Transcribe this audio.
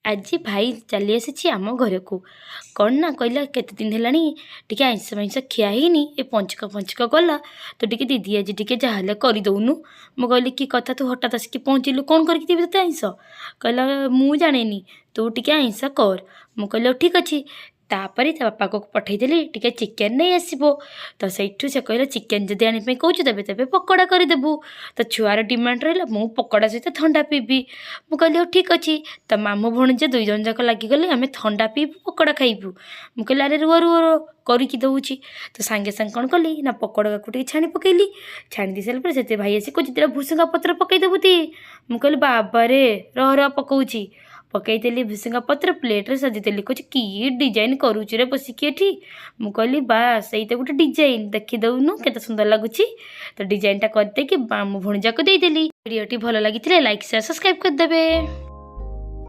ଆଜି ଭାଇ ଚାଲି ଆସିଛି ଆମ ଘରକୁ। କ'ଣ ନା କହିଲା, କେତେ ଦିନ ହେଲାଣି ଟିକେ ଆଇଁଷ ମାଇଁଷ ଖିଆ ହେଇନି, ଏ ପଞ୍ଚୁକ ଫଞ୍ଚୁକ ଗଲା ତ, ଟିକେ ଦିଦି ଆଜି ଟିକେ ଯାହାହେଲେ କରିଦେଉନୁ। ମୁଁ କହିଲି, କି କଥା, ତୁ ହଠାତ୍ ଆସିକି ପହଞ୍ଚିଲୁ, କ'ଣ କରିକି ଦେବି ତୋତେ ଆଇଁଷ? କହିଲା, ମୁଁ ଜାଣେନି, ତୁ ଟିକେ ଆଇଁଷ କର। ମୁଁ କହିଲି, ହଉ ଠିକ୍ ଅଛି। ତାପରେ ତା ବାପାକୁ ପଠେଇଦେଲି, ଟିକେ ଚିକେନ୍ ନେଇ ଆସିବ। ତ ସେଇଠୁ ସେ କହିଲା, ଚିକେନ୍ ଯଦି ଆଣିବା ପାଇଁ କହୁଛୁ ତେବେ ତେବେ ପକୋଡ଼ା କରିଦେବୁ। ତ ଛୁଆର ଡିମାଣ୍ଡ ରହିଲା, ମୁଁ ପକୋଡ଼ା ସହିତ ଥଣ୍ଡା ପିଇବି। ମୁଁ କହିଲି, ହଉ ଠିକ୍ ଅଛି। ତ ମାମୁଁ ଭଣଜା ଦୁଇ ଜଣ ଯାକ ଲାଗିଗଲେ, ଆମେ ଥଣ୍ଡା ପିଇବୁ, ପକୋଡ଼ା ଖାଇବୁ। ମୁଁ କହିଲି, ଆରେ ରୁହ ରୁହ ରୁହ, କରିକି ଦେଉଛି। ତ ସାଙ୍ଗେ ସାଙ୍ଗେ କ'ଣ କଲି ନା ପକୋଡ଼ାକୁ ଟିକେ ଛାଣି ପକେଇଲି। ଛାଣି ଦେଇ ସାରିଲା ପରେ ସେଥିରେ ଭାଇ ଆସି କହୁଛି, ଦୁଇଟା ଭୃସଙ୍ଗା ପତ୍ର ପକେଇଦେବୁ ତି। ମୁଁ କହିଲି, ବାବାରେ, ରହ ରହ, ପକଉଛି। ପକେଇଦେଲି ଭୃସଙ୍ଗା ପତ୍ର, ପ୍ଲେଟ୍ରେ ସଜେଇଦେଲି। କହୁଛି, କି ଡିଜାଇନ୍ କରୁଛୁ ରେ ବସିକି ଏଠି? ମୁଁ କହିଲି, ବାସ୍, ଏଇଟା ଗୋଟେ ଡିଜାଇନ୍, ଦେଖିଦେଉନୁ କେତେ ସୁନ୍ଦର ଲାଗୁଛି। ତ ଡିଜାଇନଟା କରିଦେଇକି ମାମୁଁ ଭଣଜାକୁ ଦେଇଦେଲି। ଭିଡ଼ିଓଟି ଭଲ ଲାଗିଥିଲେ ଲାଇକ୍, ସେୟାର, ସବସ୍କ୍ରାଇବ୍ କରିଦେବେ।